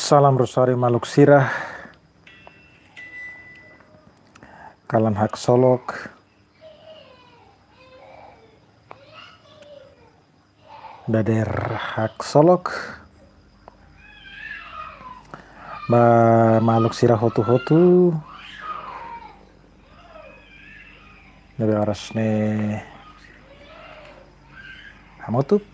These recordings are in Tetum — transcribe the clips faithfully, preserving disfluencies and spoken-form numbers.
Salam Rosario maluk sira. Kalan haksolok. Dadeer haksolok ba maluk sira hotu-hotu. Ne'ebé oras ne'e hamutuk.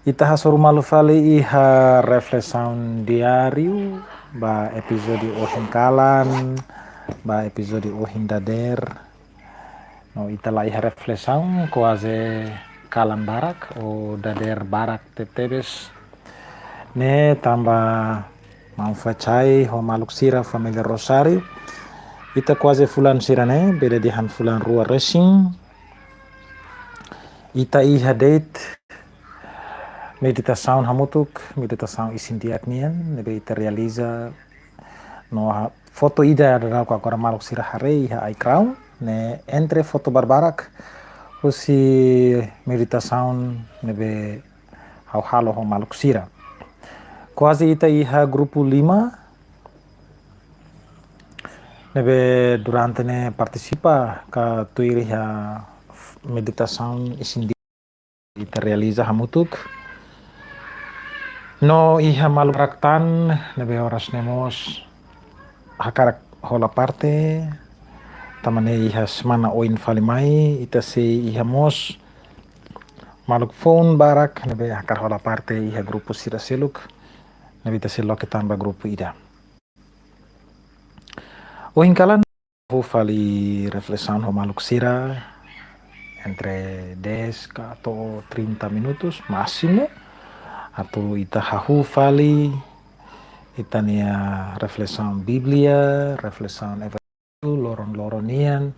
Ita hasoru malu fali iha reflesaun diáriu ba epizódiu ohin kalan, ba epizódiu ohin dadeer. No ita la iha reflesaun kuaze kalan barak ou dadeer barak tebetebes. Ne'e tanba maun Facai ho maluk sira família Rosario. Ita kuaze fulan sira-ne'e, bele dehan fulan rua resin. Ita iha de'it meditasaun hamutuk, meditasaun isin-di'ak nian, ne'ebé ita realiza no ha-, foto ida daudauk agora maluk sira haree iha ai-kraun, ne'e entre foto barbarak husi meditasaun ne'ebé ha'u halo ho maluk sira. Kuaze ita iha grupu lima, ne'ebé durante ne'e partisipa ka tuir iha meditasaun isin-di'ak ita realiza hamutuk. No iha maluk barak tan ne'ebé oras ne'e mós hakarak hola parte, tanba ne'e iha semana oin fali mai, ita sei iha mós maluk foun barak ne'ebé hakarak hola parte iha grupu sira seluk, ne'ebé ita sei loke tan ba grupu ida. Ohin kalan ha'u fali reflesaun ho maluk sira entre dez ka to'o trinta minutos másimu. Atu ita hahú fali ita-nia reflesaun Bíblia, reflesaun evanjellu loron-loron nian.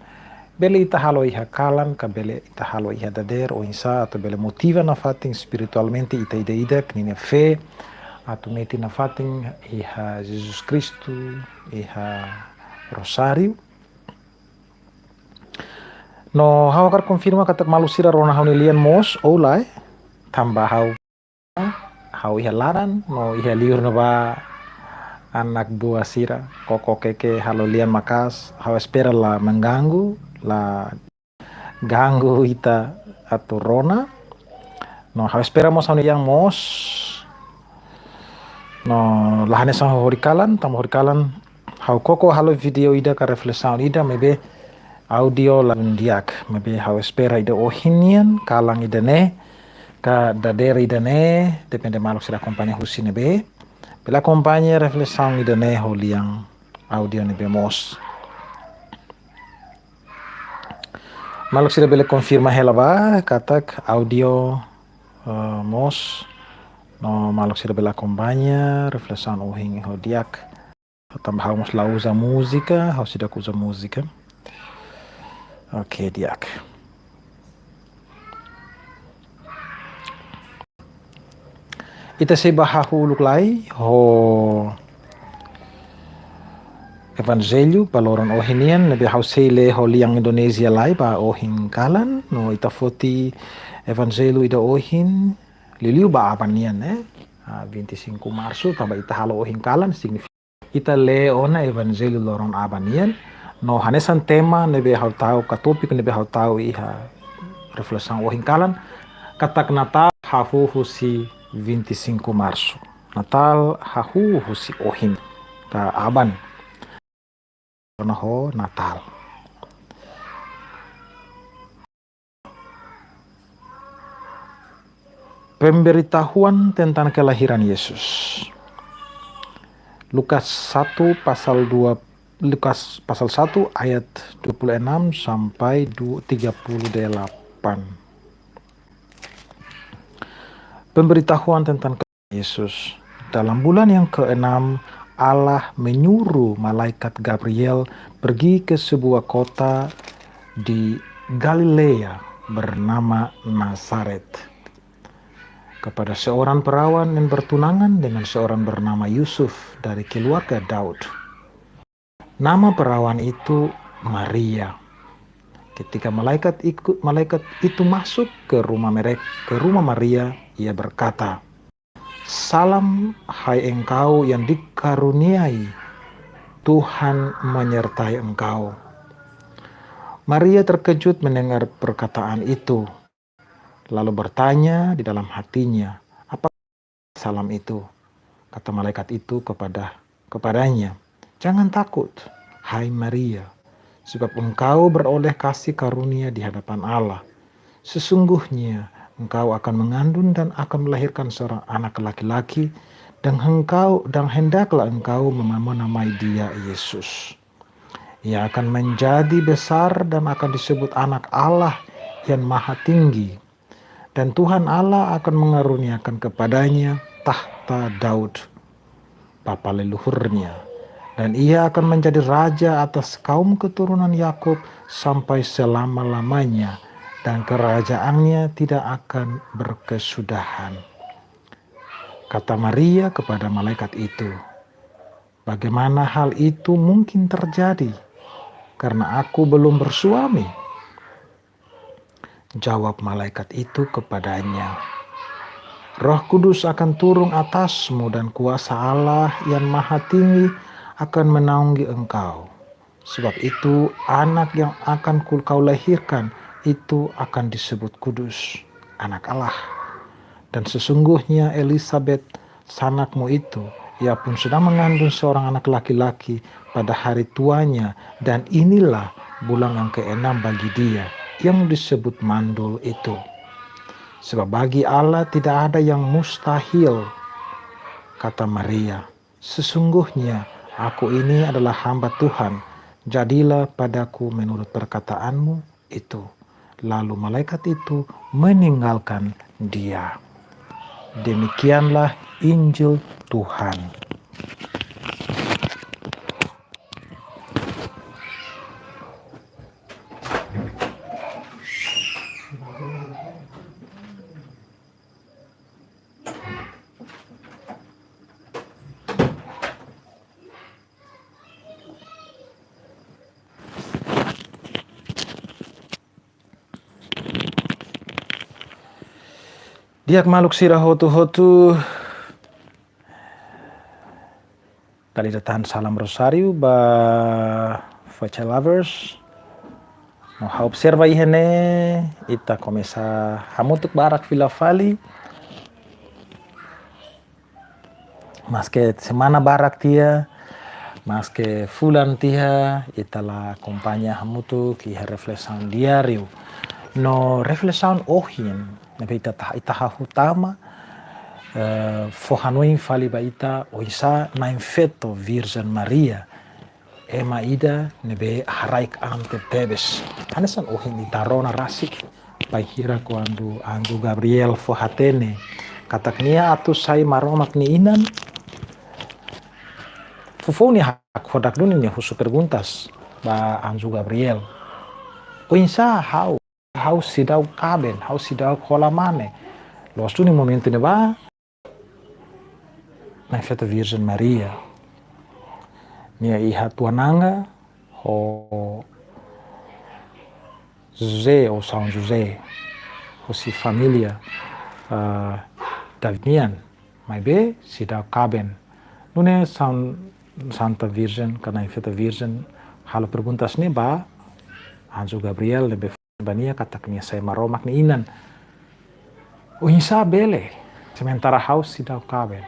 Bele ita halo iha kalan, ka bele ita halo iha dadeer, oinsá atu bele motiva nafatin espiritualmente ita ida-idak ninia fé, atu metin nafatin iha Jesus Kristu, iha Rosario. No ha'u hakarak konfirma katak maluk sira rona ha'u-nia lian mós ou lae, tanba ha'u, ha'u iha laran, no iha liur ne'ebá anak buah sira, koko keke halo lian maka'as, ha'u espera la mengganggu, la ganggu ita atu rona. No ha'u espera mós ha'u-nia lian moos. No la hanesan ho horikalan, tanba horikalan ha'u koko halo vídeo ida ka reflesaun ida, maibé áudio ladún di'ak. Maibé ha'u espera ida ohin nian, kalan ida-ne'e, ka dadeer ida-ne'e, depende maluk sira akompaña husi ne'ebé, bele akompaña reflesaun ida-ne'e ho lian áudio ne'ebé moos. Maluk sira bele konfirma hela ba katak áudio, eh, moos. No maluk sira bele akompaña reflesaun ohin ho di'ak. Tanba ha'u mós la uza múzika, ha'u seidauk uza múzika. Oke, di'ak. Ita sei bá hahú uluk lai ho Evanjellu ba loron ohin nian, ne'ebé ha'u sei lee ho lian Indonézia lai ba ohin kalan, no ita foti Evanjellu ida ohin, liuliu ba aban nian, eh? Ah, vinte e cinco Março, tanba ita halo ohin kalan, signifika ita lee ona Evanjellu loron aban nian, no hanesan tema ne'ebé ha'u tau, ka tópiku ne'ebé ha'u tau iha reflesaun ohin kalan, katak Natál hahú husi vinte e cinco Março. Natál hahú husi ohin, ka aban. Ona ho Natál. Pemberitahuan tentang kelahiran Yesus. Lukas satu pasal dua, Lukas pasal satu ayat dua puluh enam sampai du-, tiga puluh delapan. Pemberitahuan tentang Yesus. Dalam bulan yang keenam, Allah menyuruh malaikat Gabriel pergi ke sebuah kota di Galilea bernama Nazaret, kepada seorang perawan yang bertunangan dengan seorang bernama Yusuf dari keluarga Daud. Nama perawan itu Maria. Ketika malaikat ikut, malaikat itu masuk ke rumah merek-, ke rumah Maria, ia berkata, Salam, hai engkau yang dikaruniai, Tuhan menyertai engkau. Maria terkejut mendengar perkataan itu, lalu bertanya di dalam hatinya, "Apa salam itu?" Kata malaikat itu kepada kepadanya, "Jangan takut, hai Maria, sebab engkau beroleh kasih karunia di hadapan Allah. Sesungguhnya engkau akan mengandung dan akan melahirkan seorang anak laki-laki, dan engkau, dan hendaklah engkau mema-, menamai dia Yesus. Ia akan menjadi besar dan akan disebut Anak Allah yang Maha Tinggi. Dan Tuhan Allah akan mengaruniakan kepadanya tahta Daud, bapa leluhurnya. Dan ia akan menjadi raja atas kaum keturunan Yakub sampai selama-lamanya, dan kerajaannya tidak akan berkesudahan." Kata Maria kepada malaikat itu, "Bagaimana hal itu mungkin terjadi? Karena aku belum bersuami." Jawab malaikat itu kepadanya, "Roh Kudus akan turun atasmu dan kuasa Allah yang Maha Tinggi akan menaungi engkau. Sebab itu, anak yang akan ku-, kau lahirkan itu akan disebut kudus, Anak Allah. Dan sesungguhnya Elisabet, sanakmu itu, ia pun sudah mengandung seorang anak laki-laki pada hari tuanya, dan inilah bulan yang keenam bagi dia, yang disebut mandul itu. Sebab bagi Allah tidak ada yang mustahil." Kata Maria, "Sesungguhnya aku ini adalah hamba Tuhan, jadilah padaku menurut perkataanmu itu." Lalu malaikat itu meninggalkan dia. Demikianlah Injil Tuhan. Di'ak maluk sira hotu-hotu, dala ida tan salam Rosáriu ba Focha Lovers. No ha'u observa iha ne'e, ita komesa hamutuk barak fila fali. Maske semana barak tiha, maske fulan tiha, ita la akompaña hamutuk iha reflesaun diáriu. No reflesaun ohin, ne'ebé ita ta-, ita hahú tama, eh, fó hanoin fali ba ita, oinsá Na'in Feto Virjen Maria, ema ida ne'ebé haraik an tebetebes. Hanesan ohin ita rona rasik, bainhira kuandu anju Gabriel fó hatene katak nia atu sai Maromak nia inan, foufoun nia hakfodak duni, nia husu perguntas ba anju Gabriel. Oinsá ha'u, ha'u seidauk kaben, ha'u seidauk hola mane. Loos duni momentu ne'ebá, Na'in Feto Virjen Maria, nia iha tuan Nanga ho José ou São José, husi família, ah, David nian, maibé seidauk kaben. Nune'e San-, Santa Virjen, ka Na'in Feto Virjen, halo perguntas ne'e ba anju Gabriel, ne'ebé ba nia katak nia sai Maromak nia inan. Oinsá bele, sementara ha'u seidauk kaben.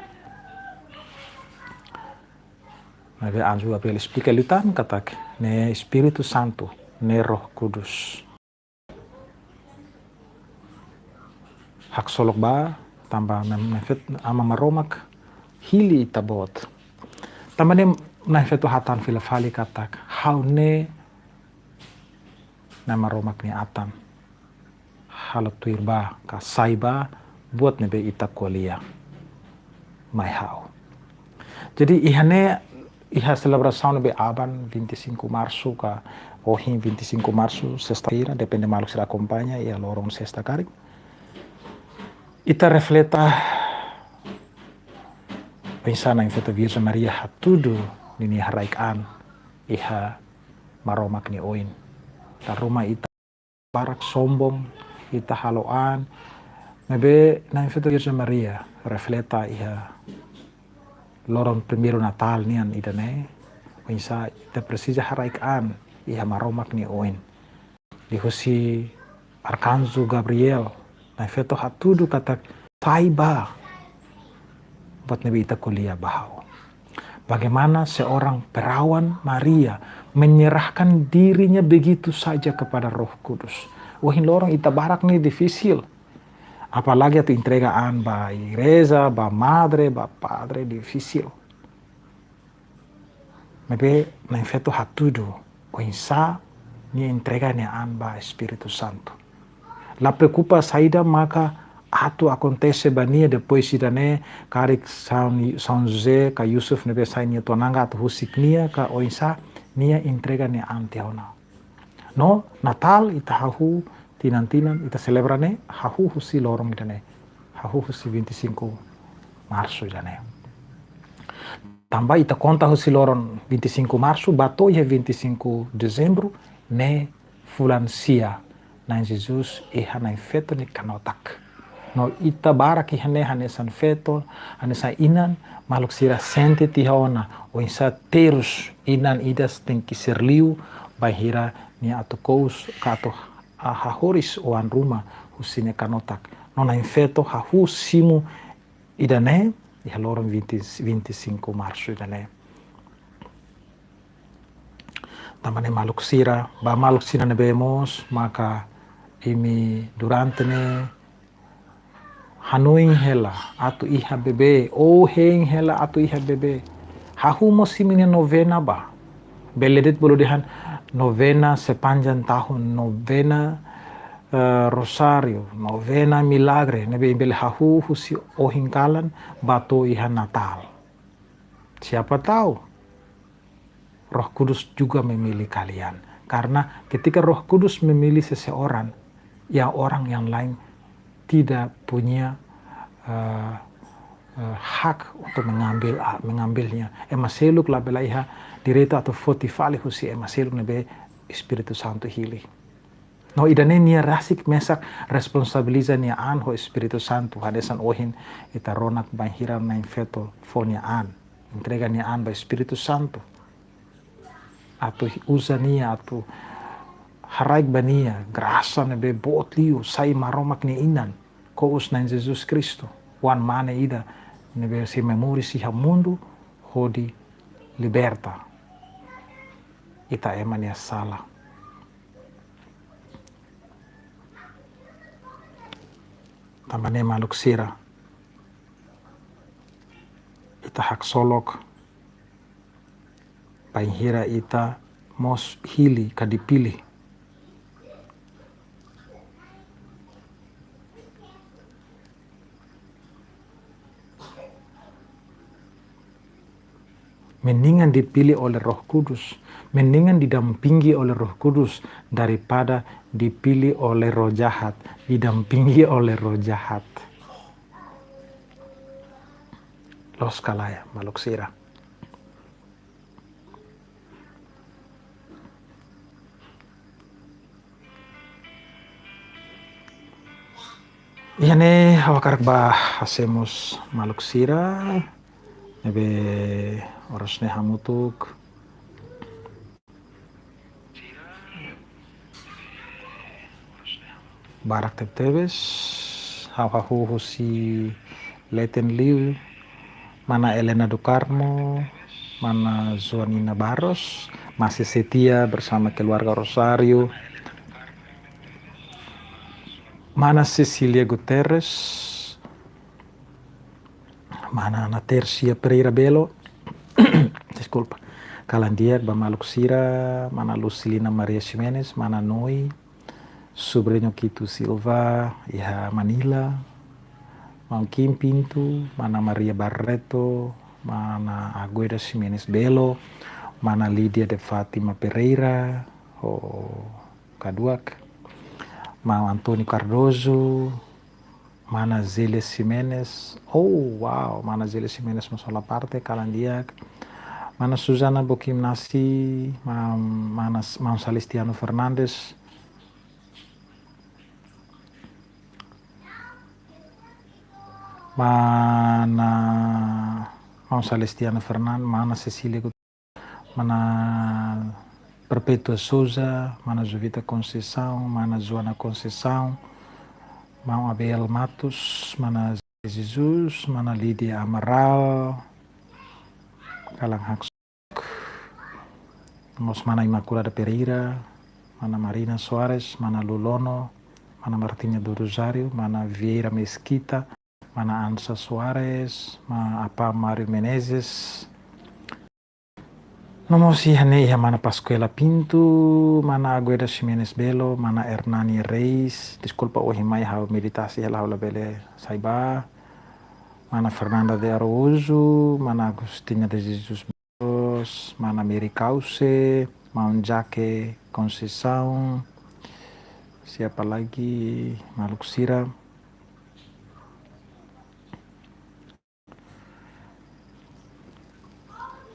Maibé anju Gabriel esplika liután katak ne'e Espíritu Santu, ne'e Roh Kudus. Haksolok ba, tanba Na'in Feto, Aman Maromak hili ita-boot. Tanba ne'e Na'in Feto hatán fila fali katak, ha'u ne'e Na'in Maromak nia atan. Halo tuir ba, ka sai ba buat ne'ebé ita ko'alia mai ha'u. Jadi, iha ne'e, iha selebrasaun ne'ebé aban vinte e cinco Marsu, ka ohin vinte e cinco Marsu, sesta-feira, depende maluk sira akompaña, iha loron sesta karik. Ita refleta oinsá Na'in Feto Virjen Maria hatudu ninia haraik an iha Maromak nia oin. Dala ruma ita barak sombong, ita halo an, Ne'ebé Na'in-Feto Virjen Maria refleta iha loron primeiru Natál nian ida-ne'e, oinsá ita presiza haraik an iha Maromak nia oin. Liuhusi Arkanju Gabriel, Na'in-Feto hatudu katak sai bá buat ne'ebé ita ko'alia ba ha'u. Bagaimana seorang perawan Maria menyerahkan dirinya begitu saja kepada Roh Kudus. Ohin loron ita barak ne'e difisil. Apalagi atu entrega an ba igreja, ba madre, ba padre, difisil. Maibé Na'in-Feto hatudu oinsá nia entrega nia an ba Espíritu Santu. La preokupa saida maka atu akontese ba nia depois ida-ne'e, karik São, São José ka Yusuf ne'ebé sai nia tuan nangga atu husik nia ka oinsá, nia entrega nia an tiha ona. No Natál ita hahú tinan-tinan, ita selebra ne'e hahú husi loron ida-ne'e, hahú husi vinte e cinco Março ida-ne'e. Tanba ita konta husi loron vinte e cinco Março bá to'o iha vinte e cinco Dezembro, ne'e fulan sia Na'in Jesus iha Na'in-Feto nia kanotak. No ita barak iha ne'e hanesan feto, hanesan inan, maluk sira sente tiha ona oinsá terus inan ida tenke ser liu bainhira nia atu kous ka atu ha-, hahoris oan ruma husi nia kanotak. No Na'in-Feto hahú simu ida-ne'e iha loron vinte, vinte e cinco Março ida-ne'e. Tanba ne'e maluk sira, ba maluk sira ne'ebé mós maka imi durante ne'e hanoin hela atu iha bebé, ou hein hela atu iha bebé. Hahú mós imi-nia novena bá. Bele de'it bolu dehan novena sepanjang tahun, novena, eh, rosáriu, novena milagre, ne'ebé bele hahú husi ohin kalan bá to'o iha Natál. Siapa tahu Roh Kudus juga memilih kalian. Karena ketika Roh Kudus memilih seseorang, yang orang yang lain tidak punya, eh, eh, hak untuk mengambil, ah, mengambilnya. Ema seluk labele iha direitu atu foti fali husi ema seluk ne'ebé Espíritu Santu hili. No ida-ne'e nia rasik mesak responsabiliza nia an ho Espíritu Santu, hanesan ohin ita rona bainhira Na'in-Feto fó nia an, entrega nia an ba Espíritu Santu. Atu uza nia, atu haraik ba nia grasa ne'ebé boot liu, sai Maromak nia inan, kous Na'in Jesus Kristu, oan mane ida ne'ebé sei mai moris iha mundu hodi liberta ita ema nia sala. Tanba ne'e maluk sira, ita haksolok bainhira ita mós hili ka dipilih. Mendingan dipilih oleh Roh Kudus, mendingan didampingi oleh Roh Kudus daripada dipilih oleh roh jahat, didampingi oleh roh jahat. Loos ka lae, maluk sira? Iha ne'e ha'u hakarak bá hase'e mós maluk sira ne'ebé oras ne'e hamutuk. Barak tebetebes, ha'u hahú husi leten liu, mana Elena do Carmo, mana Joanina Barros, masih setia bersama keluarga Rosario, mana Cecilia Guterres, mana Ana Tercia Pereira Belo, deskulpa, kalan di'ak ba maluk sira, mana Lucilina Maria Ximenes, mana Noi, Sobrinho Quito Silva, iha Manila, maun Kim Pinto, mana Maria Barreto, mana Agueda Ximenes Belo, mana Lídia de Fátima Pereira, ho kaduak, maun António Cardoso, mana Zélia Ximenes. Oh, wow, mana Zélia Ximenes mós hola parte, kalan di'ak. Mana Susana Bokim Nasi, ma-, mana S-, maun Salistiano Fernandes. Mana Maun Celestiano Fernando, Mana Cecília Gut-, Mana Perpétua Souza, Mana Jovita Conceição, Mana Joana Conceição, Maun Abel Matos, Mana Jesus, Mana Lídia Amaral, kalan haksolok, mós Mana Imaculada Pereira, Mana Marina Soares, Mana Lulono, Mana Martinha do Rosário, Mana Vieira Mesquita, Mana Ansa Soares, Mana Apá Mário Menezes. No mós iha ne'e iha Mana Pascoela Pinto, Mana Agueda Ximenes Belo, Mana Hernani Reis. Deskulpa, ohin mai ha'u meditasi hela, ha'u labele sai ba. Mana Fernanda de Araújo, Mana Agostinha de Jesus Mendes, Mana Mary Cauce, Maun Jake Conceição. Siapa lagi, maluk sira?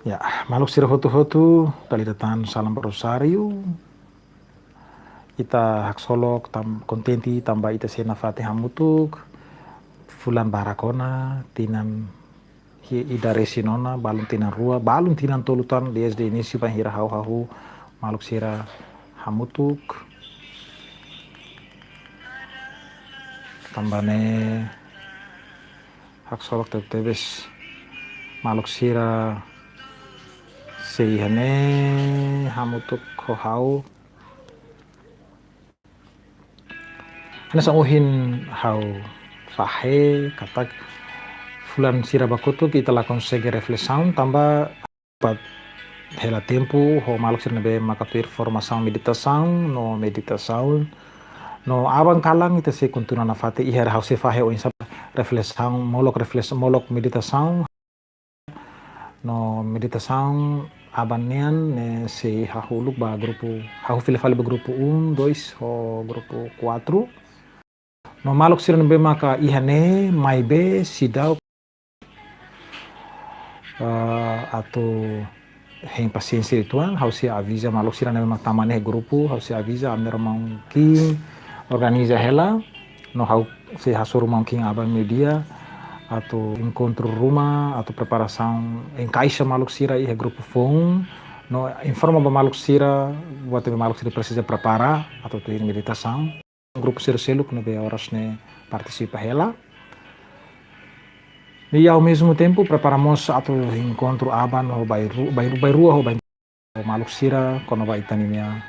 Ya, maluk sira hotu-hotu, dala ida tan salam ba Rosário. Ita haksolok, tan-, kontente tanba ita sei nafatin hamutuk fulan barak ona, tinan hi-, ida resin ona, balun tinan rua, balun tinan tolu tan, desde inísiu bainhira ha'u hahú maluk sira hamutuk. Tanba ne'e haksolok tebetebes maluk sira sei iha ne'e hamutuk ho ha'u. Hanesan ohin ha'u fahe katak fulan sira ba kotuk ita la konsege reflesaun tanba hela tempu ho maluk sira ne'ebé maka tuir formasaun meditasaun no meditasaun. No aban kalan ita sei kontinua nafatin, iha ha'u sei fahe oinsá reflesaun, molok reflesaun, molok meditasaun. No meditasaun aban nian ne'e sei hahú uluk ba grupu, hahú fila fali ba grupu um, dois ho grupu quatro. No maluk sira ne'ebé maka iha ne'e, maibé seidauk, eh, atu hein pasiénsia uitoan, ha'u sei aviza maluk sira ne'ebé mak tama ne'e grupu, ha'u sei aviza, ami-nia maun ki'ik organiza hela, no ha'u sei hasoru maun ki'ik aban meiudia, atu enkontru ruma, atu preparasaun enkaixa maluk sira iha grupu foun, no informa ba maluk sira, buat ne'ebé maluk sira presiza prepara, atu tuir meditasaun. Grupu sira seluk ne'ebé oras ne'e partisipa hela. I ao mesmo tempo prepara mós atu enkontru aban ho bairru-, bairru-, bairrua ho bain-, maluk sira kona-ba ita-nia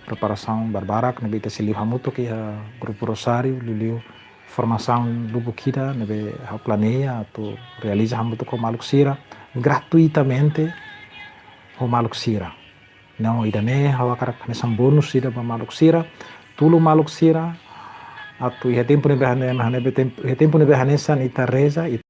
preparasaun barbarak ne'ebé ita sei liu hamutuk iha grupu Rosário, liuliu formasaun lubuk ida ne'ebé ha'u planeia atu realiza hamutuk ho maluk sira gratuitamente ho maluk sira. No ida-ne'e ha'u hakarak hanesan bónus ida ba maluk sira, tulun maluk sira, atu iha tempu ne'ebé hane-, hane-, tempu, iha tempu ne'ebé hanesan ita reza, ita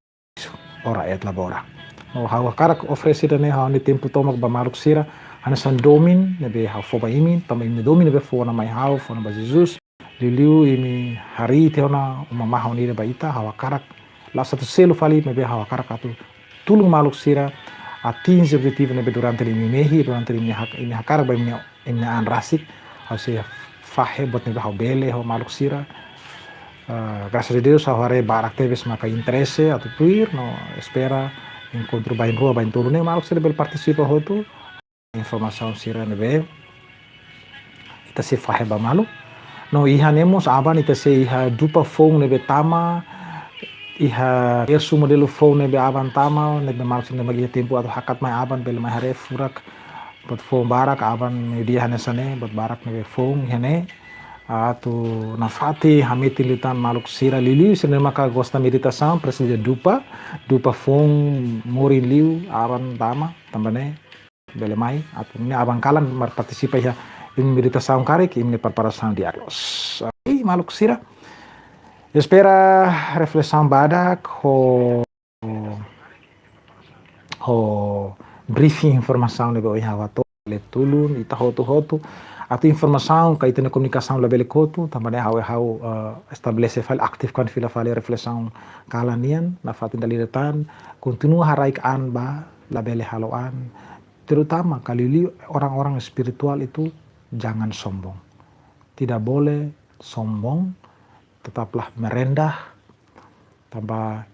ora et labora. No ha'u hakarak oferese ida-ne'e ha'u-nia tempu tomak ba maluk sira, hanesan domin ne'ebé ha'u fó ba imi, tanba imi-nia domin ne'ebé fó ona mai ha'u, fó ona ba Jesus. Liuliu imi harii tiha ona uma mahon ida ba ita, ha'u hakarak la'ós atu selu fali, maibé ha'u hakarak atu tulun maluk sira atinje objetivu ne'ebé durante imi mehi, durante imi hak-, imi hakarak ba imi, imi an rasik, ha'u sei fahe buat ne'ebé ha'u bele ho maluk sira. Ah, grasas a Deus, ha'u haree barak tebes maka interese atu tuir, no espera enkontru bainrua, baintolu ne'e maluk sira bele partisipa hotu. Informasaun sira ne'ebé ita sei fahe ba malu. No iha ne'e mós aban ita sei iha dupa foun ne'ebé tama, iha tersu modelu foun ne'ebé aban tama, ne'ebé maluk sira ne'ebé iha tempu atu hakat mai aban bele mai haree furak, buat foun barak aban meiudia hanesan ne'e, buat barak ne'ebé foun iha ne'e. Atu nafatin hametin liután maluk sira liuliu sira ne'ebé maka gosta meditasaun, presiza dupa, dupa foun morin liu aban tama, tanba ne'e bele mai, atu nune'e aban kalan mai partisipa iha imi-nia meditasaun karik, imi-nia preparasaun di'ak loos. Oke, maluk sira. Espera reflesaun badak ho, ho briefing informasaun ne'ebé ohin ha'u hato'o, bele tulun ita hotu-hotu. Atu informasaun ka ita-nia komunikasaun labele kotu, tanba ne'e ha'u, ha'u, eh, estabelese fali, aktifkan fila fali reflesaun kalan nian, nafatin dala ida tan, kontinua haraik an ba, labele halo an, terutama ka liuliu orang-orang spiritual itu jangan sombong. Tidak boleh sombong, tetaplah merendah, tanba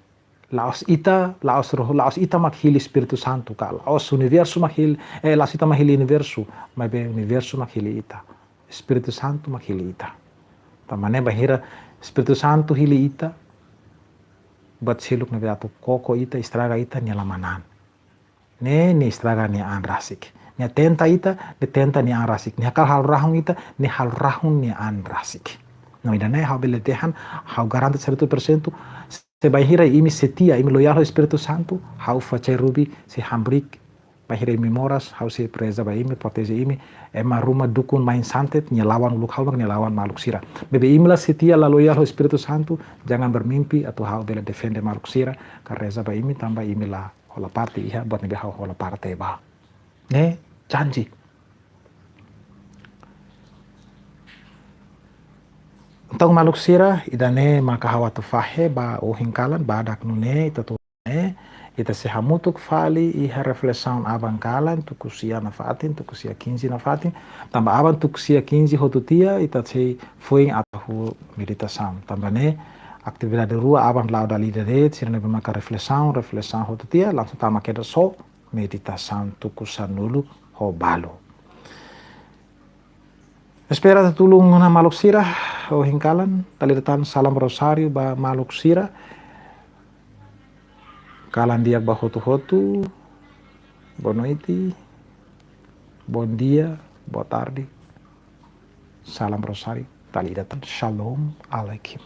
La'ós ita, la'ós roh, la'ós ita mak hili Espíritu Santu, ka la'ós universu mak hili, eh, la'ós ita mak hili universu, maibé universu mak hili ita. Espíritu Santu mak hili ita. Tanba ne'e bainhira Espíritu Santu hili ita, buat seluk ne'ebé atu koko ita, estraga ita, nia la manán. Ne'e, nia estraga nia an rasik. Nia tenta ita, nia tenta nia an rasik. Nia hakarak halo rahun ita, nia halo rahun nia an rasik. No ida-ne'e ha'u bele dehan, ha'u garante seratus persentu, se bainhira imi setia, imi loyál ho Espíritu Santu, ha'u fachai rubi, sei hamriik, bainhira imi moras, ha'u sei reza ba imi, proteje imi, ema ruma dukun main santet, nia lawan uluk ha'u mak nia lawan maluk sira. Maibé imi la setia, la loyál ho Espíritu Santu, jangan bermimpi atu ha'u bele defende maluk sira, ka reza ba imi, tanba imi la hola parte iha buat ne'ebé ha'u hola parte ba. Ne'e, janji. Entaun maluk sira, ida-ne'e maka ha'u atu fahe ba ohin kalan, badak nune'e, ita atu ne'e, ita sei hamutuk fali iha reflesaun aban kalan, tuku sia nafatin, tuku sia quinze nafatin, tanba aban tuku sia quinze hotu tiha, ita sei foin atu halo meditasaun. Tanba ne'e, atividade rua aban la'o dala ida de'it, sira ne'ebé maka reflesaun, reflesaun hotu tiha, langsung tama kedas ho meditasaun tuku sanulu ho balu. Espera atu tulun ona maluk sira, ohin kalan, dala ida tan salam rosáriu ba maluk sira. Kalan di'ak ba hotu-hotu, boa noite, bom dia, boa tarde. Salam rosáriu, dala ida tan, shalom aleichem.